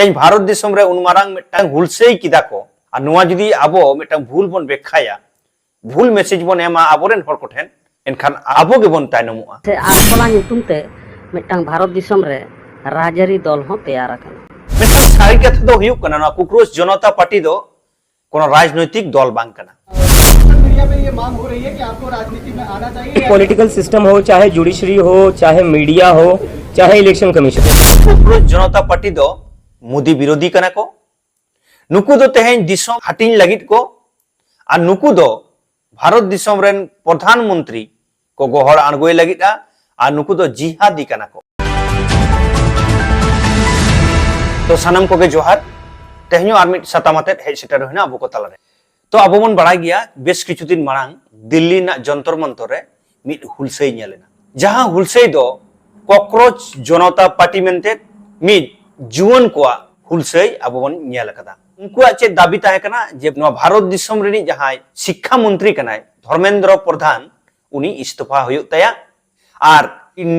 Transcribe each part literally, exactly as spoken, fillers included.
ᱛᱮᱦᱮᱧ ᱵᱷᱟᱨᱚᱛ ᱫᱤᱥᱚᱢ ᱨᱮ ᱩᱱ ᱢᱟᱨᱟᱝ ᱢᱤᱫᱴᱟᱝ ᱦᱩᱞᱥᱟᱹᱭ ᱠᱮᱫᱟ ᱠᱚ, ᱟᱨ ᱱᱚᱣᱟ ᱡᱩᱫᱤ ᱟᱵᱚ ᱢᱤᱫᱴᱟᱝ ᱵᱷᱩᱞ ᱵᱚᱱ ᱵᱮᱠᱠᱷᱟᱭᱟ, ᱵᱷᱩᱞ ᱢᱮᱥᱮᱡᱽ ᱵᱚᱱ ᱮᱢᱟ ᱟᱵᱚᱨᱮᱱ ᱦᱚᱲ ᱠᱚᱴᱷᱮᱱ, ᱮᱱᱠᱷᱟᱱ ᱟᱵᱚ ᱜᱮᱵᱚᱱ ᱛᱟᱭᱱᱚᱢᱚᱜᱼᱟ᱾ ᱥᱮ ᱟᱨ ᱠᱚᱞᱟ ᱧᱩᱛᱩᱢ ᱛᱮ ᱢᱤᱫᱴᱟᱝ ᱵᱷᱟᱨᱚᱛ ᱫᱤᱥᱚᱢ ᱨᱮ ᱨᱟᱡᱽᱟᱹᱨᱤ ᱫᱚᱞ ᱦᱚᱸ ᱛᱮᱭᱟᱨ ᱟᱠᱟᱱᱟ᱾ ᱢᱮᱱᱠᱷᱟᱱ ᱥᱟᱹᱨᱤ ᱠᱟᱛᱷᱟ ᱫᱚ ᱦᱩᱭᱩᱜ ᱠᱟᱱᱟ, ᱱᱚᱣᱟ ᱠᱳᱠᱨᱳᱪ ᱡᱚᱱᱚᱛᱟ ᱯᱟᱨᱴᱤ ᱫᱚ ᱠᱳᱱᱳ ᱨᱟᱡᱽᱱᱳᱭᱛᱤᱠ ᱫᱚᱞ ᱵᱟᱝ ᱠᱟᱱᱟ᱾ सोशल मीडिया पे ये मांग हो रही है कि आपको राजनीति में आना चाहिए। पॉलिटिकल सिस्टम हो, चाहे जुडिशरी हो, चाहे मीडिया हो, चाहे इलेक्शन कमीशन। ᱠᱳᱠᱨᱳᱪ ᱡᱚᱱᱚᱛᱟ ᱯᱟᱨᱴᱤ ᱫᱚ ᱢᱳᱫᱤ ᱵᱤᱨᱳᱫᱷᱤ ᱠᱟᱱᱟ ᱠᱚ᱾ ᱱᱩᱠᱩ ᱫᱚ ᱛᱮᱦᱮᱧ ᱫᱤᱥᱚᱢ ᱦᱟᱹᱴᱤᱧ ᱞᱟᱹᱜᱤᱫ ᱠᱚ, ᱟᱨ ᱱᱩᱠᱩ ᱫᱚ ᱵᱷᱟᱨᱚᱛ ᱫᱤᱥᱚᱢ ᱨᱮᱱ ᱯᱨᱚᱫᱷᱟᱱ ᱢᱚᱱᱛᱨᱤ ᱠᱚ ᱜᱚᱦᱚᱲ ᱟᱬᱜᱚᱭ ᱞᱟᱹᱜᱤᱫᱼᱟ, ᱟᱨ ᱱᱩᱠᱩ ᱫᱚ ᱡᱤᱦᱟᱫᱤ ᱠᱟᱱᱟ ᱠᱚ᱾ ᱛᱚ ᱥᱟᱱᱟᱢ ᱠᱚᱜᱮ ᱡᱚᱦᱟᱨ᱾ ᱛᱮᱦᱮᱧ ᱦᱚᱸ ᱟᱨ ᱢᱤᱫ ᱥᱟᱛᱟᱢ ᱟᱛᱮᱫ ᱦᱮᱡ ᱥᱮᱴᱮᱨ ᱦᱩᱭᱱᱟ ᱟᱵᱚ ᱠᱚ ᱛᱟᱞᱟᱨᱮ᱾ ᱛᱚ ᱟᱵᱚ ᱵᱚᱱ ᱵᱟᱲᱟᱭ ᱜᱮᱭᱟ, ᱵᱮᱥ ᱠᱤᱪᱷᱩ ᱫᱤᱱ ᱢᱟᱲᱟᱝ ᱫᱤᱞᱞᱤ ᱨᱮᱱᱟᱜ ᱡᱚᱱᱛᱚᱨ ᱢᱚᱱᱛᱚᱨ ᱨᱮ ᱢᱤᱫ ᱦᱩᱞᱥᱟᱹᱭ ᱧᱮᱞ ᱮᱱᱟ, ᱡᱟᱦᱟᱸ ᱦᱩᱞᱥᱟᱹᱭ ᱫᱚ ᱠᱚᱠᱨᱳᱪ ᱡᱚᱱᱚᱛᱟ ᱯᱟᱨᱴᱤ ᱢᱮᱱᱛᱮ ᱢᱤᱫ ᱡᱩᱣᱟᱹᱱ ᱠᱚᱣᱟᱜ ᱦᱩᱞᱥᱟᱹᱭ ᱟᱵᱚ ᱵᱚᱱ ᱧᱮᱞ ᱟᱠᱟᱫᱟ᱾ ᱩᱱᱠᱩᱣᱟᱜ ᱪᱮᱫ ᱫᱟᱹᱵᱤ ᱛᱟᱦᱮᱸ ᱠᱟᱱᱟ ᱡᱮ ᱱᱚᱣᱟ ᱵᱷᱟᱨᱚᱛ ᱫᱤᱥᱚᱢ ᱨᱤᱱᱤᱡ ᱡᱟᱦᱟᱸᱭ ᱥᱤᱠᱠᱷᱟ ᱢᱚᱱᱛᱨᱤ ᱠᱟᱱᱟᱭ ᱫᱷᱚᱨᱢᱮᱱᱫᱨᱚ ᱯᱨᱚᱫᱷᱟᱱ, ᱩᱱᱤ ᱤᱥᱛᱚᱯᱷᱟ ᱦᱩᱭᱩᱜ ᱛᱟᱭᱟ, ᱟᱨ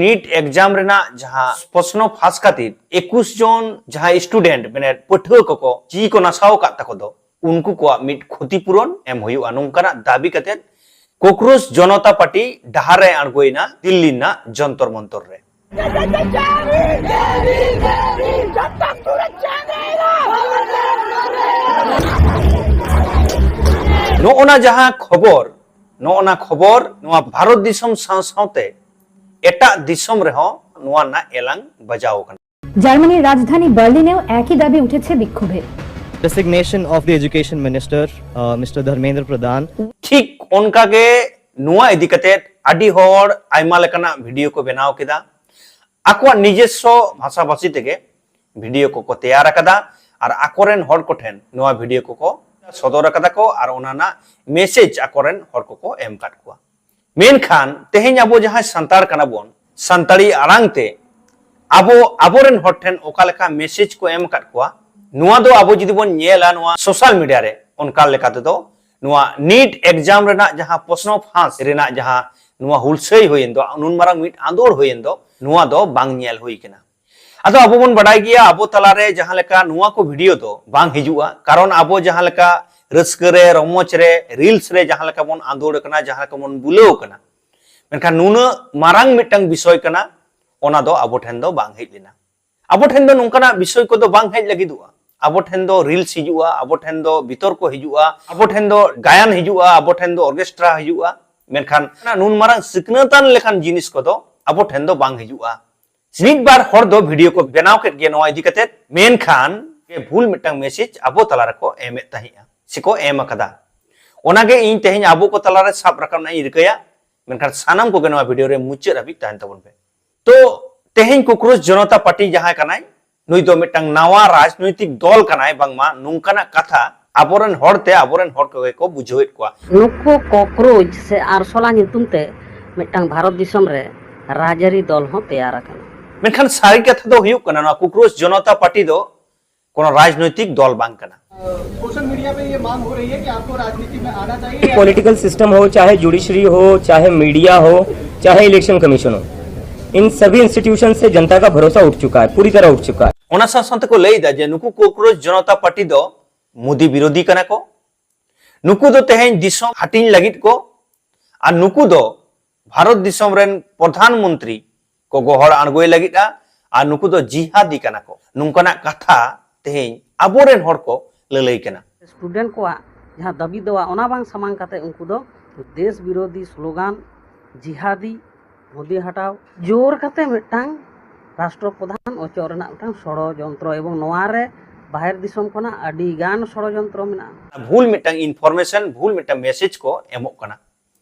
ᱱᱤᱴ ᱮᱠᱡᱟᱢ ᱨᱮᱱᱟᱜ ᱡᱟᱦᱟᱸ ᱯᱨᱚᱥᱱᱚ ᱯᱷᱟᱸᱥ ᱠᱷᱟᱹᱛᱤᱨ ᱮᱠᱩᱥ ᱡᱚᱱ ᱡᱟᱦᱟᱸᱭ ᱥᱴᱩᱰᱮᱱᱴ, ᱢᱟᱱᱮ ᱯᱟᱹᱴᱷᱩᱣᱟᱹ ᱠᱚᱠᱚ ᱡᱤᱣᱤ ᱠᱚ ᱱᱟᱥᱟᱣ ᱟᱠᱟᱫ ᱛᱟᱠᱚ ᱫᱚ, ᱩᱱᱠᱩ ᱠᱚᱣᱟᱜ ᱢᱤᱫ ᱠᱷᱚᱛᱤ ᱯᱩᱨᱚᱱ ᱮᱢ ᱦᱩᱭᱩᱜᱼᱟ, ᱱᱚᱝᱠᱟᱱᱟᱜ ᱫᱟᱹᱵᱤ ᱠᱟᱛᱮ ᱠᱳᱠᱨᱳᱪ ᱡᱚᱱᱚᱛᱟ ᱯᱟᱨᱴᱤ ᱰᱟᱦᱟᱨ ᱨᱮ ᱟᱬᱜᱚᱭᱮᱱᱟ ᱫᱤᱞᱞᱤ ᱨᱮᱱᱟᱜ ᱡᱚᱱᱛᱚᱨ ᱢᱚᱱᱛᱚᱨ ᱨᱮ᱾ ᱱᱚᱜᱼᱚᱱᱟ ᱡᱟᱦᱟᱸ ᱠᱷᱚᱵᱚᱨ, ᱱᱚᱜᱼᱚᱱᱟ ᱠᱷᱚᱵᱚᱨ ᱱᱚᱣᱟ ᱵᱷᱟᱨᱚᱛ ᱫᱤᱥᱚᱢ ᱥᱟᱶ ᱥᱟᱶᱛᱮ ᱮᱴᱟᱜ ᱫᱤᱥᱚᱢ ᱨᱮᱦᱚᱸ ᱱᱚᱣᱟ ᱨᱮᱱᱟᱜ ᱮᱞᱟᱝ ᱵᱟᱡᱟᱣ ᱟᱠᱟᱱᱟ᱾ জার্মানির রাজধানী বার্লিনেও একই দাবি উঠেছে বিক্ষোভে। Resignation of the education minister, uh, Mister Dharmendra Pradhan. ᱴᱷᱤᱠ ᱚᱱᱠᱟ ᱜᱮ ᱱᱚᱣᱟ ᱤᱫᱤ ᱠᱟᱛᱮ ᱟᱹᱰᱤ ᱦᱚᱲ ᱟᱭᱢᱟ ᱞᱮᱠᱟᱱᱟᱜ ᱵᱷᱤᱰᱤᱭᱳ ᱠᱚ ᱵᱮᱱᱟᱣ ᱠᱮᱫᱟ᱾ ᱟᱠᱚᱣᱟᱜ ᱱᱤᱡᱮᱥᱥᱚ ᱵᱷᱟᱥᱟᱵᱷᱟᱥᱤ ᱛᱮᱜᱮ ᱵᱷᱤᱰᱤᱭᱳ ᱠᱚᱠᱚ ᱛᱮᱭᱟᱨ ᱟᱠᱟᱫᱟ ᱟᱨ ᱟᱠᱚᱨᱮᱱ ᱦᱚᱲ ᱠᱚᱴᱷᱮᱱ ᱱᱚᱣᱟ ᱵᱷᱤᱰᱤᱭᱳ ᱠᱚᱠᱚ ᱥᱚᱫᱚᱨ ᱟᱠᱟᱫᱟ ᱠᱚ ᱟᱨ ᱚᱱᱟ ᱨᱮᱱᱟᱜ ᱢᱮᱥᱮᱡᱽ ᱟᱠᱚᱨᱮᱱ ᱦᱚᱲ ᱠᱚᱠᱚ ᱮᱢ ᱟᱠᱟᱫ ᱠᱚᱣᱟ᱾ ᱢᱮᱱᱠᱷᱟᱱ ᱛᱮᱦᱮᱧ ᱟᱵᱚ ᱡᱟᱦᱟᱸᱭ ᱥᱟᱱᱛᱟᱲ ᱠᱟᱱᱟ ᱵᱚᱱ, ᱥᱟᱱᱛᱟᱲᱤ ᱟᱲᱟᱝ ᱛᱮ ᱟᱵᱚ ᱟᱵᱚᱨᱮᱱ ᱦᱚᱲ ᱴᱷᱮᱱ ᱚᱠᱟ ᱞᱮᱠᱟ ᱢᱮᱥᱮᱡᱽ ᱠᱚ ᱮᱢ ᱟᱠᱟᱫ ᱠᱚᱣᱟ, ᱱᱚᱣᱟ ᱫᱚ ᱟᱵᱚ ᱡᱩᱫᱤ ᱵᱚᱱ ᱧᱮᱞᱟ ᱱᱚᱣᱟ ᱥᱳᱥᱟᱞ ᱢᱤᱰᱤᱭᱟ ᱨᱮ, ᱚᱱᱠᱟ ᱞᱮᱠᱟ ᱛᱮᱫᱚ ᱱᱚᱣᱟ ᱱᱤᱴ ᱮᱠᱡᱟᱢ ᱨᱮᱱᱟᱜ ᱡᱟᱦᱟᱸ ᱯᱨᱚᱥᱱᱚ ᱯᱷᱟᱸᱥ ᱨᱮᱱᱟᱜ ᱡᱟᱦᱟᱸ ᱱᱚᱣᱟ ᱦᱩᱞᱥᱟᱹᱭ ᱦᱩᱭᱮᱱ ᱫᱚ, ᱱᱩᱱ ᱢᱟᱨᱟᱝ ᱢᱤᱫ ᱟᱸᱫᱳᱲ ᱦᱩᱭᱮᱱ ᱫᱚ, ᱱᱚᱣᱟ ᱫᱚ ᱵᱟᱝ ᱧᱮᱞ ᱦᱩᱭ ᱠᱟᱱᱟ᱾ ᱟᱫᱚ ᱟᱵᱚ ᱵᱚᱱ ᱵᱟᱰᱟᱭ ᱜᱮᱭᱟ, ᱟᱵᱚ ᱛᱟᱞᱟᱨᱮ ᱡᱟᱦᱟᱸ ᱞᱮᱠᱟ ᱱᱚᱣᱟ ᱠᱚ ᱵᱷᱤᱰᱤᱭᱳ ᱫᱚ ᱵᱟᱝ ᱦᱤᱡᱩᱜᱼᱟ, ᱠᱟᱨᱚᱱ ᱟᱵᱚ ᱡᱟᱦᱟᱸ ᱞᱮᱠᱟ ᱨᱟᱹᱥᱠᱟᱹ ᱨᱮ, ᱨᱚᱢᱚᱡᱽ ᱨᱮ, ᱨᱤᱞᱥ ᱨᱮ ᱡᱟᱦᱟᱸ ᱞᱮᱠᱟ ᱵᱚᱱ ᱟᱸᱫᱳᱲ ᱟᱠᱟᱱᱟ, ᱡᱟᱦᱟᱸ ᱞᱮᱠᱟ ᱵᱚᱱ ᱵᱩᱞᱟᱹᱣ ᱟᱠᱟᱱᱟ, ᱢᱮᱱᱠᱷᱟᱱ ᱱᱩᱱᱟᱹᱜ ᱢᱟᱨᱟᱝ ᱢᱤᱫᱴᱟᱝ ᱵᱤᱥᱚᱭ ᱠᱟᱱᱟ, ᱚᱱᱟ ᱫᱚ ᱟᱵᱚ ᱴᱷᱮᱱ ᱫᱚ ᱵᱟᱝ ᱦᱮᱡ ᱞᱮᱱᱟ᱾ ᱟᱵᱚ ᱴᱷᱮᱱ ᱫᱚ ᱱᱚᱝᱠᱟᱱᱟᱜ ᱵᱤᱥᱚᱭ ᱠᱚᱫᱚ ᱵᱟᱝ ᱦᱮᱡ ᱞᱟᱹᱜᱤᱫᱚᱜᱼᱟ᱾ ᱟᱵᱚ ᱴᱷᱮᱱ ᱫᱚ ᱨᱤᱞᱥ ᱦᱤᱡᱩᱜᱼᱟ, ᱟᱵᱚ ᱴᱷᱮᱱ ᱫᱚ ᱵᱤᱛᱚᱨᱠᱚ ᱦᱤᱡᱩᱜᱼᱟ, ᱟᱵᱚ ᱴᱷᱮᱱ ᱫᱚ ᱜᱟᱭᱟᱱ ᱦᱤᱡᱩᱜᱼᱟ, ᱟᱵᱚ ᱴᱷᱮᱱ ᱫᱚ ᱚᱨᱠᱮᱥᱴᱨᱟ ᱦᱤᱡᱩᱜᱼᱟ, ᱢᱮᱱᱠᱷᱟᱱ ᱚᱱᱟ ᱱᱩᱱ ᱢᱟᱨᱟᱝ ᱥᱤᱠᱷᱱᱟᱹᱛᱟᱱ ᱞᱮᱠᱟᱱ ᱡᱤᱱᱤᱥ ᱠᱚᱫᱚ ᱟᱵᱚ ᱴᱷᱮᱱ ᱫᱚ ᱵᱟᱝ ᱦᱤᱡᱩᱜᱼᱟ᱾ ᱢᱤᱫ ᱵᱟᱨ ᱦᱚᱲ ᱫᱚ ᱵᱷᱤᱰᱤᱭᱳ ᱠᱚ ᱵᱮᱱᱟᱣ ᱠᱮᱫ ᱜᱮ ᱱᱚᱣᱟ ᱤᱫᱤ ᱠᱟᱛᱮ, ᱢᱮᱱᱠᱷᱟᱱ ᱜᱮ ᱵᱷᱩᱞ ᱢᱤᱫᱴᱟᱝ ᱢᱮᱥᱮᱡᱽ ᱟᱵᱚ ᱛᱟᱞᱟ ᱨᱮᱠᱚ ᱮᱢᱮᱫ ᱛᱟᱦᱮᱸᱫᱼᱟ ᱥᱮᱠᱚ ᱮᱢ ᱟᱠᱟᱫᱟ᱾ ᱚᱱᱟᱜᱮ ᱤᱧ ᱛᱮᱦᱮᱧ ᱟᱵᱚ ᱠᱚ ᱛᱟᱞᱟᱨᱮ ᱥᱟᱵ ᱨᱟᱠᱟᱵ ᱨᱮᱱᱟᱜ ᱤᱧ ᱨᱤᱠᱟᱹᱭᱟ, ᱢᱮᱱᱠᱷᱟᱱ ᱥᱟᱱᱟᱢ ᱠᱚᱜᱮ ᱱᱚᱣᱟ ᱵᱷᱤᱰᱤᱭᱳ ᱨᱮ ᱢᱩᱪᱟᱹᱫ ᱦᱟᱹᱵᱤᱡ ᱛᱟᱦᱮᱱ ᱛᱟᱵᱚᱱ ᱯᱮ᱾ ᱛᱚ, ᱛᱮᱦᱮᱧ ᱠᱳᱠᱨᱳᱪ ᱡᱚᱱᱚᱛᱟ ᱯᱟᱨᱴᱤ ᱡᱟᱦᱟᱸᱭ ᱠᱟᱱᱟᱭ, ᱱᱩᱭ ᱫᱚ ᱢᱤᱫᱴᱟᱝ ᱱᱟᱣᱟ ᱨᱟᱡᱽᱱᱳᱭᱛᱤᱠ ᱫᱚᱞ ᱠᱟᱱᱟᱭ, ᱵᱟᱝᱢᱟ ᱱᱚᱝᱠᱟᱱᱟᱜ ᱠᱟᱛᱷᱟ ᱟᱵᱚᱨᱮᱱ ᱦᱚᱲᱛᱮ ᱟᱵᱚᱨᱮᱱ ᱦᱚᱲ ᱠᱚᱜᱮ ᱠᱚ ᱵᱩᱡᱷᱟᱹᱣᱮᱫ ᱠᱚᱣᱟ᱾ ᱱᱩᱠᱩ ᱠᱚᱠᱨᱳᱪ ᱥᱮ ᱟᱨᱥᱚᱞᱟ ᱧᱩᱛᱩᱢ ᱛᱮ ᱢᱤᱫᱴᱟᱝ ᱵᱷᱟᱨᱚᱛ ᱫᱤᱥᱚᱢ ᱨᱮ ᱨᱟᱡᱽᱟᱹᱨᱤ ᱫᱚᱞ ᱦᱚᱸ ᱛᱮᱭᱟᱨ ᱟᱠᱟᱱᱟ᱾ ᱢᱮᱱᱠᱷᱟᱱ ᱥᱟᱹᱨᱤ ᱠᱟᱛᱷᱟ ᱫᱚ ᱦᱩᱭᱩᱜ ᱠᱟᱱᱟ, ᱱᱚᱣᱟ ᱠᱳᱠᱨᱳᱪ ᱡᱚᱱᱚᱛᱟ ᱯᱟᱨᱴᱤ ᱫᱚ ᱠᱳᱱᱳ ᱨᱟᱡᱽᱱᱳᱭᱛᱤᱠ ᱫᱚᱞ ᱵᱟᱝ ᱠᱟᱱᱟ᱾ सोशल मीडिया पे ये मांग हो रही है कि आपको राजनीति में आना चाहिए। पॉलिटिकल सिस्टम हो, चाहे जुडिशरी हो, चाहे मीडिया हो, चाहे इलेक्शन कमीशन हो, इन सभी इंस्टीट्यूशन से जनता का भरोसा उठ चुका है, पूरी तरह उठ चुका है। ᱚᱱᱟ ᱥᱟᱶ ᱥᱟᱶᱛᱮ ᱠᱚ ᱞᱟᱹᱭ ᱮᱫᱟ ᱡᱮ ᱱᱩᱠᱩ ᱠᱳᱠᱨᱳᱪ ᱡᱚᱱᱚᱛᱟ ᱯᱟᱨᱴᱤ ᱫᱚ ᱢᱳᱫᱤ ᱵᱤᱨᱳᱫᱷᱤ ᱠᱟᱱᱟ ᱠᱚ, ᱱᱩᱠᱩ ᱫᱚ ᱛᱮᱦᱮᱧ ᱫᱤᱥᱚᱢ ᱦᱟᱹᱴᱤᱧ ᱞᱟᱹᱜᱤᱫ ᱠᱚ, ᱟᱨ ᱱᱩᱠᱩ ᱫᱚ ᱵᱷᱟᱨᱚᱛ ᱫᱤᱥᱚᱢ ᱨᱮᱱ ᱯᱨᱚᱫᱷᱟᱱ ᱢᱚᱱᱛᱨᱤ ᱠᱚ ᱜᱚᱦᱚᱲ ᱟᱬᱜᱚᱭ ᱞᱟᱹᱜᱤᱫᱼᱟ, ᱟᱨ ᱱᱩᱠᱩ ᱫᱚ ᱡᱤᱦᱟᱫᱤ ᱠᱟᱱᱟ ᱠᱚ, ᱱᱚᱝᱠᱟᱱᱟᱜ ᱠᱟᱛᱷᱟ ᱛᱮᱦᱮᱧ ᱟᱵᱚᱨᱮᱱ ᱦᱚᱲ ᱠᱚ ᱞᱟᱹᱞᱟᱹᱭ ᱠᱟᱱᱟ᱾ ᱥᱴᱩᱰᱮᱱᱴ ᱠᱚᱣᱟᱜ ᱡᱟᱦᱟᱸ ᱫᱟᱹᱵᱤ ᱫᱟᱣᱟ, ᱚᱱᱟ ᱵᱟᱝ ᱥᱟᱢᱟᱝ ᱠᱟᱛᱮ ᱩᱱᱠᱩ ᱫᱚ ᱫᱮᱥ ᱵᱤᱨᱳᱫᱷᱤ ᱥᱞᱳᱜᱟᱱ, ᱡᱤᱦᱟᱫᱤ, ᱢᱳᱫᱤ ᱦᱟᱴᱟᱣ, ᱡᱳᱨ ᱠᱟᱛᱮ ᱢᱤᱫᱴᱟᱝ ᱨᱟᱥᱴᱨᱚ ᱯᱨᱚᱫᱷᱟᱱ ᱚᱪᱚᱜ ᱨᱮᱱᱟᱜ ᱢᱤᱫᱴᱟᱝ ᱥᱚᱲᱚᱡᱚᱱᱛᱨᱚ, ᱮᱵᱚᱝ ᱱᱚᱣᱟ ᱨᱮ ᱵᱟᱦᱮᱨ ᱫᱤᱥᱚᱢ ᱠᱷᱚᱱᱟᱜ ᱟᱹᱰᱤ ᱜᱟᱱ ᱥᱚᱲᱚᱡᱚᱱᱛᱨᱚ ᱢᱮᱱᱟᱜᱼᱟ᱾ ᱵᱷᱩᱞ ᱢᱤᱫᱴᱟᱝ ᱤᱱᱯᱷᱚᱨᱢᱮᱥᱚᱱ, ᱵᱷᱩᱞ ᱢᱤᱫᱴᱟᱝ ᱢᱮᱥᱮᱡᱽ ᱠᱚ ᱮᱢᱚᱜ ᱠᱟᱱᱟ᱾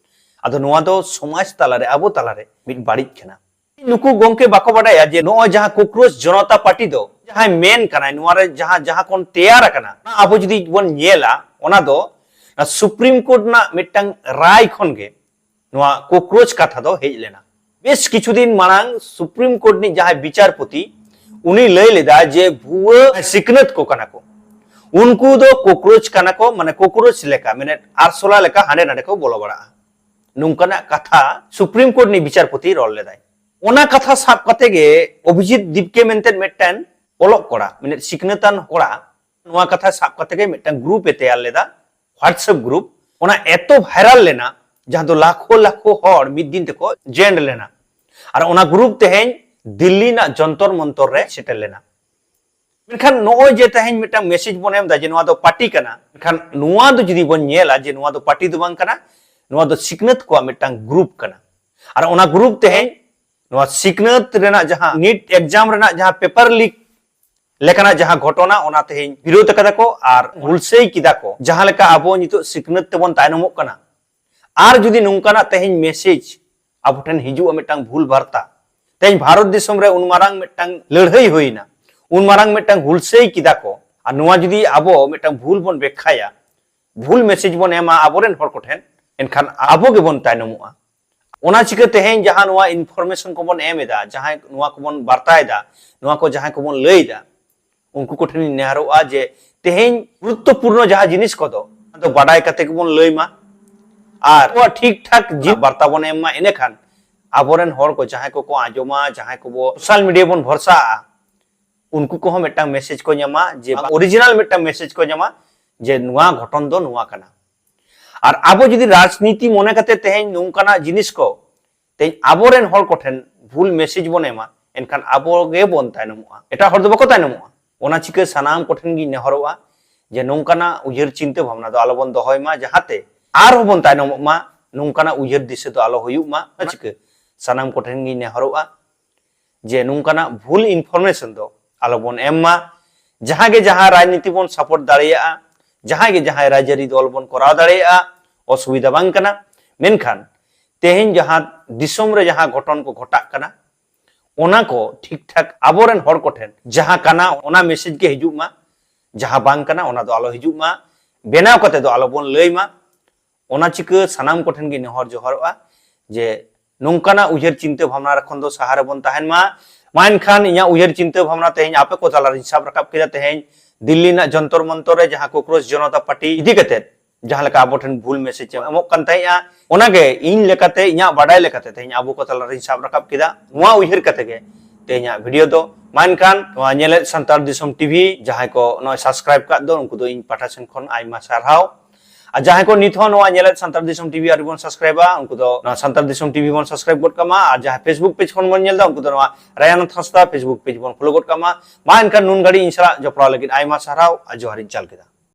ᱟᱫᱚ ᱱᱚᱣᱟ ᱫᱚ ᱥᱚᱢᱟᱡᱽ ᱛᱟᱞᱟᱨᱮ, ᱟᱵᱚ ᱛᱟᱞᱟᱨᱮ ᱢᱤᱫ ᱵᱟᱹᱲᱤᱡ ᱠᱟᱱᱟ᱾ ᱱᱩᱠᱩ ᱜᱚᱝᱠᱮ ᱵᱟᱠᱚ ᱵᱟᱰᱟᱭᱟ ᱡᱮ ᱱᱚᱜᱼᱚᱭ ᱡᱟᱦᱟᱸ ᱠᱳᱠᱨᱳᱪ ᱡᱚᱱᱚᱛᱟ ᱯᱟᱨᱴᱤ ᱫᱚ ᱡᱟᱦᱟᱸᱭ ᱢᱮᱱ ᱠᱟᱱᱟᱭ, ᱱᱚᱣᱟ ᱨᱮ ᱡᱟᱦᱟᱸ, ᱡᱟᱦᱟᱸ ᱠᱷᱚᱱ ᱛᱮᱭᱟᱨ ᱟᱠᱟᱱᱟ, ᱚᱱᱟ ᱟᱵᱚ ᱡᱩᱫᱤ ᱵᱚᱱ ᱧᱮᱞᱟ, ᱚᱱᱟ ᱫᱚ ᱥᱩᱯᱨᱤᱢ ᱠᱳᱨᱴ ᱨᱮᱱᱟᱜ ᱢᱤᱫᱴᱟᱝ ᱨᱟᱭ ᱠᱷᱚᱱ ᱜᱮ ᱱᱚᱣᱟ ᱠᱳᱠᱨᱳᱪ ᱠᱟᱛᱷᱟ ᱫᱚ ᱦᱮᱡ ᱞᱮᱱᱟ᱾ ᱵᱮᱥ ᱠᱤᱪᱷᱩ ᱫᱤᱱ ᱢᱟᱲᱟᱝ ᱥᱩᱯᱨᱤᱢ ᱠᱳᱨᱴ ᱨᱤᱱᱤᱡ ᱡᱟᱦᱟᱸᱭ ᱵᱤᱪᱟᱨᱯᱚᱛᱤ, ᱩᱱᱤ ᱞᱟᱹᱭ ᱞᱮᱫᱟ ᱡᱮ ᱵᱷᱩᱣᱟᱹ ᱥᱤᱠᱷᱱᱟᱹᱛ ᱠᱚ ᱠᱟᱱᱟ ᱠᱚ, ᱩᱱᱠᱩ ᱫᱚ ᱠᱳᱠᱨᱳᱪ ᱠᱟᱱᱟ ᱠᱚ, ᱢᱟᱱᱮ ᱠᱳᱠᱨᱳᱪ ᱞᱮᱠᱟ, ᱢᱟᱱᱮ ᱟᱨᱥᱚᱞᱟ ᱞᱮᱠᱟ ᱦᱟᱸᱰᱮ ᱱᱟᱰᱮ ᱠᱚ ᱵᱚᱞᱚ ᱵᱟᱲᱟᱜᱼᱟ, ᱱᱚᱝᱠᱟᱱᱟᱜ ᱠᱟᱛᱷᱟ ᱥᱩᱯᱨᱤᱢ ᱠᱳᱨᱴ ᱨᱤᱱᱤᱡ ᱵᱤᱪᱟᱨᱯᱚᱛᱤ ᱨᱚᱲ ᱞᱮᱫᱟᱭ᱾ ᱚᱱᱟ ᱠᱟᱛᱷᱟ ᱥᱟᱵ ᱠᱟᱛᱮ ᱜᱮ ᱚᱵᱷᱤᱡᱤᱛ ᱫᱤᱯᱠᱮ ᱢᱮᱱᱛᱮ ᱢᱤᱫᱴᱮᱱ ᱚᱞᱚᱜ ᱠᱚᱲᱟ, ᱢᱤᱫ ᱥᱤᱠᱷᱱᱟᱹᱛᱟᱱ ᱠᱚᱲᱟ, ᱱᱚᱣᱟ ᱠᱟᱛᱷᱟ ᱥᱟᱵ ᱠᱟᱛᱮ ᱜᱮ ᱢᱤᱫᱴᱟᱝ ᱜᱨᱩᱯ ᱮ ᱛᱮᱭᱟᱨ ᱞᱮᱫᱟ, WhatsApp ᱜᱨᱩᱯ᱾ ᱚᱱᱟ ᱮᱛᱚ ᱵᱷᱟᱭᱨᱟᱞ ᱞᱮᱱᱟ, ᱡᱟᱦᱟᱸ ᱫᱚ ᱞᱟᱠᱷᱚ ᱞᱟᱠᱷᱚ ᱦᱚᱲ ᱢᱤᱫ ᱫᱤᱱ ᱛᱮᱠᱚ ᱡᱚᱭᱮᱱᱴ ᱞᱮᱱᱟ᱾ ᱟᱨ ᱚᱱᱟ ᱜᱨᱩᱯ ᱛᱮᱦᱮᱧ ᱫᱤᱞᱞᱤ ᱨᱮᱱᱟᱜ ᱡᱚᱱᱛᱚᱨ ᱢᱚᱱᱛᱚᱨ ᱨᱮ ᱥᱮᱴᱮᱨ ᱞᱮᱱᱟ᱾ ᱢᱮᱱᱠᱷᱟᱱ ᱱᱚᱜᱼᱚᱭ ᱡᱮ ᱛᱮᱦᱮᱧ ᱢᱤᱫᱴᱟᱝ ᱢᱮᱥᱮᱡᱽ ᱵᱚᱱ ᱮᱢ ᱮᱫᱟ ᱡᱮ ᱱᱚᱣᱟ ᱫᱚ ᱯᱟᱨᱴᱤ ᱠᱟᱱᱟ, ᱢᱮᱱᱠᱷᱟᱱ ᱱᱚᱣᱟ ᱫᱚ ᱡᱩᱫᱤ ᱵᱚᱱ ᱧᱮᱞᱟ ᱡᱮ ᱱᱚᱣᱟ ᱫᱚ ᱯᱟᱨᱴᱤ ᱫᱚ ᱵᱟᱝ ᱠᱟᱱᱟ, ᱱᱚᱣᱟ ᱫᱚ ᱥᱤᱠᱷᱱᱟᱹᱛ ᱠᱚᱣᱟᱜ ᱢᱤᱫᱴᱟᱝ ᱜᱨᱩᱯ ᱠᱟᱱᱟ᱾ ᱟᱨ ᱚᱱᱟ ᱜᱨᱩᱯ ᱛᱮᱦᱮᱧ ᱱᱚᱣᱟ ᱥᱤᱠᱷᱱᱟᱹᱛ ᱨᱮᱱᱟᱜ ᱡᱟᱦᱟᱸ ᱱᱤᱴ ᱮᱠᱡᱟᱢ ᱨᱮᱱᱟᱜ ᱡᱟᱦᱟᱸ ᱯᱮᱯᱟᱨ ᱞᱤᱠ ᱞᱮᱠᱟᱱᱟᱜ ᱡᱟᱦᱟᱸ ᱜᱷᱚᱴᱚᱱᱟ, ᱚᱱᱟ ᱛᱮᱦᱮᱧ ᱵᱤᱨᱳᱫ ᱟᱠᱟᱫᱟ ᱠᱚ ᱟᱨ ᱦᱩᱞᱥᱟᱹᱭ ᱠᱮᱫᱟ ᱠᱚ᱾ ᱡᱟᱦᱟᱸ ᱞᱮᱠᱟ ᱟᱵᱚ ᱱᱤᱛᱚᱜ ᱥᱤᱠᱷᱱᱟᱹᱛ ᱛᱮᱵᱚᱱ ᱛᱟᱭᱱᱚᱢᱚᱜ ᱠᱟᱱᱟ, ᱟᱨ ᱡᱩᱫᱤ ᱱᱚᱝᱠᱟᱱᱟᱜ ᱛᱮᱦᱮᱧ ᱢᱮᱥᱮᱡᱽ ᱟᱵᱚ ᱴᱷᱮᱱ ᱦᱤᱡᱩᱜᱼᱟ, ᱢᱤᱫᱴᱟᱝ ᱵᱷᱩᱞ ᱵᱟᱨᱛᱟ, ᱛᱮᱦᱮᱧ ᱵᱷᱟᱨᱚᱛ ᱫᱤᱥᱚᱢ ᱨᱮ ᱩᱱ ᱢᱟᱨᱟᱝ ᱢᱤᱫᱴᱟᱝ ᱞᱟᱹᱲᱦᱟᱹᱭ ᱦᱩᱭᱱᱟ, ᱩᱱ ᱢᱟᱨᱟᱝ ᱢᱤᱫᱴᱟᱝ ᱦᱩᱞᱥᱟᱹᱭ ᱠᱮᱫᱟ ᱠᱚ, ᱟᱨ ᱱᱚᱣᱟ ᱡᱩᱫᱤ ᱟᱵᱚ ᱢᱤᱫᱴᱟᱝ ᱵᱷᱩᱞ ᱵᱚᱱ ᱵᱮᱠᱠᱷᱟᱭᱟ, ᱵᱷᱩᱞ ᱢᱮᱥᱮᱡᱽ ᱵᱚᱱ ᱮᱢᱟ ᱟᱵᱚᱨᱮᱱ ᱦᱚᱲ ᱠᱚᱴᱷᱮᱱ, ᱮᱱᱠᱷᱟᱱ ᱟᱵᱚ ᱜᱮᱵᱚᱱ ᱛᱟᱭᱱᱚᱢᱚᱜᱼᱟ᱾ ᱚᱱᱟ ᱪᱤᱠᱟᱹ ᱛᱮᱦᱮᱧ ᱡᱟᱦᱟᱸ ᱱᱚᱣᱟ ᱤᱱᱯᱷᱚᱨᱢᱮᱥᱚᱱ ᱠᱚᱵᱚᱱ ᱮᱢ ᱮᱫᱟ, ᱡᱟᱦᱟᱸᱭ ᱱᱚᱣᱟ ᱠᱚᱵᱚᱱ ᱵᱟᱨᱛᱟᱭᱮᱫᱟ, ᱱᱚᱣᱟ ᱠᱚ ᱡᱟᱦᱟᱸᱭ ᱠᱚᱵᱚᱱ ᱞᱟᱹᱭ ᱮᱫᱟ, ᱩᱱᱠᱩ ᱠᱚᱴᱷᱮᱱᱤᱧ ᱱᱮᱦᱚᱨᱚᱜᱼᱟ ᱡᱮ ᱛᱮᱦᱮᱧ ᱜᱩᱨᱩᱛᱛᱚᱯᱩᱨᱱᱚ ᱡᱟᱦᱟᱸ ᱡᱤᱱᱤᱥ ᱠᱚᱫᱚ ᱟᱫᱚ ᱵᱟᱰᱟᱭ ᱠᱟᱛᱮ ᱜᱮᱵᱚᱱ ᱞᱟᱹᱭ ᱢᱟ᱾ ᱟᱨ ᱟᱵᱚᱣᱟᱜ ᱴᱷᱤᱠ ᱴᱷᱟᱠ ᱡᱤ ᱵᱟᱨᱛᱟ ᱵᱚᱱ ᱮᱢ ᱢᱟ, ᱮᱸᱰᱮᱠᱷᱟᱱ ᱟᱵᱚᱨᱮᱱ ᱦᱚᱲ ᱠᱚ ᱡᱟᱦᱟᱸᱭ ᱠᱚᱠᱚ ᱟᱸᱡᱚᱢᱟ, ᱡᱟᱦᱟᱸᱭ ᱠᱚᱵᱚ ᱥᱳᱥᱟᱞ ᱢᱤᱰᱤᱭᱟ ᱵᱚᱱ ᱵᱷᱚᱨᱥᱟᱜᱼᱟ, ᱩᱱᱠᱩ ᱠᱚᱦᱚᱸ ᱢᱤᱫᱴᱟᱝ ᱢᱮᱥᱮᱡᱽ ᱠᱚ ᱧᱟᱢᱟ, ᱡᱮ ᱚᱨᱤᱡᱤᱱᱟᱞ ᱢᱤᱫᱴᱟᱝ ᱢᱮᱥᱮᱡᱽ ᱠᱚ ᱧᱟᱢᱟ ᱡᱮ ᱱᱚᱣᱟ ᱜᱷᱚᱴᱚᱱ ᱫᱚ ᱱᱚᱣᱟ ᱠᱟᱱᱟ᱾ ᱟᱨ ᱟᱵᱚ ᱡᱩᱫᱤ ᱨᱟᱡᱽᱱᱤᱛᱤ ᱢᱚᱱᱮ ᱠᱟᱛᱮ ᱛᱮᱦᱮᱧ ᱱᱚᱝᱠᱟᱱᱟᱜ ᱡᱤᱱᱤᱥ ᱠᱚ ᱛᱮᱦᱮᱧ ᱟᱵᱚᱨᱮᱱ ᱦᱚᱲ ᱠᱚᱴᱷᱮᱱ ᱵᱷᱩᱞ ᱢᱮᱥᱮᱡᱽ ᱵᱚᱱ ᱮᱢᱟ, ᱮᱱᱠᱷᱟᱱ ᱟᱵᱚ ᱜᱮᱵᱚᱱ ᱛᱟᱭᱱᱚᱢᱚᱜᱼᱟ, ᱮᱴᱟᱜ ᱦᱚᱲ ᱫᱚ ᱵᱟᱠᱚ ᱛᱟᱭᱱᱚᱢᱚᱜᱼᱟ᱾ ᱚᱱᱟ ᱪᱤᱠᱟᱹ ᱥᱟᱱᱟᱢ ᱠᱚᱴᱷᱮᱱ ᱜᱤᱧ ᱱᱮᱦᱚᱨᱚᱜᱼᱟ ᱡᱮ ᱱᱚᱝᱠᱟᱱᱟᱜ ᱩᱭᱦᱟᱹᱨ ᱪᱤᱱᱛᱟᱹ ᱵᱷᱟᱵᱽᱱᱟ ᱫᱚ ᱟᱞᱚᱵᱚᱱ ᱫᱚᱦᱚᱭ ᱢᱟ, ᱡᱟᱦᱟᱸᱛᱮ ᱟᱨᱦᱚᱸ ᱵᱚᱱ ᱛᱟᱭᱱᱚᱢᱚᱜ ᱢᱟ, ᱱᱚᱝᱠᱟᱱᱟᱜ ᱩᱭᱦᱟᱹᱨ ᱫᱤᱥᱟᱹ ᱫᱚ ᱟᱞᱚ ᱦᱩᱭᱩᱜ ᱢᱟ᱾ ᱚᱱᱟ ᱪᱤᱠᱟᱹ ᱥᱟᱱᱟᱢ ᱠᱚᱴᱷᱮᱱ ᱜᱤᱧ ᱱᱮᱦᱚᱨᱚᱜᱼᱟ ᱡᱮ ᱱᱚᱝᱠᱟᱱᱟᱜ ᱵᱷᱩᱞ ᱤᱱᱯᱷᱚᱨᱢᱮᱥᱚᱱ ᱫᱚ ᱟᱞᱚᱵᱚᱱ ᱮᱢ ᱢᱟ᱾ ᱡᱟᱦᱟᱸ ᱜᱮ ᱡᱟᱦᱟᱸ ᱨᱟᱡᱽᱱᱤᱛᱤ ᱵᱚᱱ ᱥᱟᱯᱳᱨᱴ ᱫᱟᱲᱮᱭᱟᱜᱼᱟ, ᱡᱟᱦᱟᱸ ᱜᱮ ᱡᱟᱦᱟᱸᱭ ᱨᱟᱡᱽᱟᱹᱨᱤ ᱫᱚᱞ ᱵᱚᱱ ᱠᱚᱨᱟᱣ ᱫᱟᱲᱮᱭᱟᱜᱼᱟ, ᱚᱥᱩᱵᱤᱫᱷᱟ ᱵᱟᱝ ᱠᱟᱱᱟ᱾ ᱢᱮᱱᱠᱷᱟᱱ ᱛᱮᱦᱮᱧ ᱡᱟᱦᱟᱸ ᱫᱤᱥᱚᱢ ᱨᱮ ᱡᱟᱦᱟᱸ ᱜᱷᱚᱴᱚᱱ ᱠᱚ ᱜᱷᱚᱴᱟᱜ ᱠᱟᱱᱟ, ᱚᱱᱟ ᱠᱚ ᱴᱷᱤᱠ ᱴᱷᱟᱠ ᱟᱵᱚᱨᱮᱱ ᱦᱚᱲ ᱠᱚᱴᱷᱮᱱ ᱡᱟᱦᱟᱸ ᱠᱟᱱᱟ, ᱚᱱᱟ ᱢᱮᱥᱮᱡᱽ ᱜᱮ ᱦᱤᱡᱩᱜ ᱢᱟ, ᱡᱟᱦᱟᱸ ᱵᱟᱝ ᱠᱟᱱᱟ, ᱚᱱᱟ ᱫᱚ ᱟᱞᱚ ᱦᱤᱡᱩᱜ ᱢᱟ, ᱵᱮᱱᱟᱣ ᱠᱟᱛᱮ ᱫᱚ ᱟᱞᱚᱵᱚᱱ ᱞᱟᱹᱭ ᱢᱟ᱾ ᱚᱱᱟ ᱪᱤᱠᱟᱹ ᱥᱟᱱᱟᱢ ᱠᱚᱴᱷᱮᱱ ᱜᱮ ᱱᱮᱦᱚᱨ ᱡᱚᱦᱟᱨᱚᱜᱼᱟ ᱡᱮ ᱱᱚᱝᱠᱟᱱᱟᱜ ᱩᱭᱦᱟᱹᱨ ᱪᱤᱱᱛᱟᱹ ᱵᱷᱟᱵᱽᱱᱟ ᱠᱷᱚᱱ ᱫᱚ ᱥᱟᱦᱟ ᱨᱮᱵᱚᱱ ᱛᱟᱦᱮᱱ ᱢᱟ᱾ ᱢᱟ ᱮᱱᱠᱷᱟᱱ ᱤᱧᱟᱹᱜ ᱩᱭᱦᱟᱹᱨ ᱪᱤᱱᱛᱟᱹ ᱵᱷᱟᱵᱽᱱᱟ ᱛᱮᱦᱮᱧ ᱟᱯᱮ ᱠᱚ ᱛᱟᱞᱟᱨᱤᱧ ᱥᱟᱵ ᱨᱟᱠᱟᱵ ᱠᱮᱫᱟ᱾ ᱛᱮᱦᱮᱧ ᱫᱤᱞᱞᱤ ᱨᱮᱱᱟᱜ ᱡᱚᱱᱛᱚᱨ ᱢᱚᱱᱛᱚᱨ ᱨᱮ ᱡᱟᱦᱟᱸ ᱠᱳᱠᱨᱳᱪ ᱡᱚᱱᱚᱛᱟ ᱯᱟᱨᱴᱤ ᱤᱫᱤ ᱠᱟᱛᱮᱫ ᱡᱟᱦᱟᱸ ᱞᱮᱠᱟ ᱟᱵᱚ ᱴᱷᱮᱱ ᱵᱷᱩᱞ ᱢᱮᱥᱮᱡᱽ ᱮ ᱮᱢᱚᱜ ᱠᱟᱱ ᱛᱟᱦᱮᱸᱜᱼᱟ, ᱚᱱᱟᱜᱮ ᱤᱧ ᱞᱮᱠᱟᱛᱮ, ᱤᱧᱟᱹᱜ ᱵᱟᱰᱟᱭ ᱞᱮᱠᱟᱛᱮ ᱛᱮᱦᱮᱧ ᱟᱵᱚ ᱠᱚ ᱛᱟᱞᱟᱨᱤᱧ ᱥᱟᱵ ᱨᱟᱠᱟᱵ ᱠᱮᱫᱟ᱾ ᱱᱚᱣᱟ ᱩᱭᱦᱟᱹᱨ ᱠᱟᱛᱮ ᱜᱮ ᱛᱮᱦᱮᱧᱟᱜ ᱵᱷᱤᱰᱤᱭᱳ ᱫᱚ᱾ ᱢᱟ ᱮᱱᱠᱷᱟᱱ ᱱᱚᱣᱟ ᱧᱮᱞᱮᱫ ᱥᱟᱱᱛᱟᱲ ᱫᱤᱥᱚᱢ ᱴᱤᱵᱷᱤ ᱡᱟᱦᱟᱸᱭ ᱠᱚ ᱱᱚᱜᱼᱚᱭ ᱥᱟᱵᱥᱠᱨᱟᱭᱤᱵ ᱠᱟᱫ ᱫᱚ, ᱩᱱᱠᱩ ᱫᱚ ᱤᱧ ᱯᱟᱦᱴᱟ ᱥᱮᱱ ᱠᱷᱚᱱ ᱟᱭᱢᱟ ᱥᱟᱨᱦᱟᱣ᱾ ᱟᱨ ᱡᱟᱦᱟᱸᱭ ᱠᱚ ᱱᱤᱛ ᱦᱚᱸ ᱱᱚᱣᱟ ᱧᱮᱞᱮᱫ ᱥᱟᱱᱛᱟᱲ ᱫᱤᱥᱚᱢ ᱴᱤᱵᱷᱤ ᱟᱹᱣᱨᱤ ᱵᱚᱱ ᱥᱟᱵᱥᱠᱨᱟᱭᱤᱵᱟ, ᱩᱱᱠᱩ ᱫᱚ ᱱᱚᱣᱟ ᱥᱟᱱᱛᱟᱲ ᱫᱤᱥᱚᱢ ᱴᱤᱵᱷᱤ ᱵᱚᱱ ᱥᱟᱵᱥᱠᱨᱟᱭᱤᱵ ᱜᱚᱫ ᱠᱟᱜ ᱢᱟ᱾ ᱟᱨ ᱡᱟᱦᱟᱸᱭ Facebook ᱯᱮᱡᱽ ᱠᱷᱚᱱ ᱵᱚᱱ ᱧᱮᱞ ᱮᱫᱟ, ᱩᱱᱠᱩ ᱫᱚ ᱱᱚᱣᱟ ᱨᱟᱭᱟᱱᱟᱛᱷ ᱦᱟᱸᱥᱫᱟ Facebook ᱯᱮᱡᱽ ᱵᱚᱱ ᱯᱷᱚᱞᱳ ᱜᱚᱫ ᱠᱟᱜ ᱢᱟ᱾ ᱢᱟ ᱮᱱᱠᱷᱟᱱ ᱱᱩᱱ ᱜᱷᱟᱹᱲᱤᱡ ᱤᱧ ᱥᱟᱞᱟᱜ ᱡᱚᱯᱲᱟᱣ ᱞᱟᱹᱜᱤᱫ ᱟᱭᱢᱟ ᱥᱟᱨᱦᱟᱣ ᱟᱨ ᱡᱚᱦᱟᱨ ᱤᱧ ᱪᱟᱞ ᱠᱮᱫᱟ᱾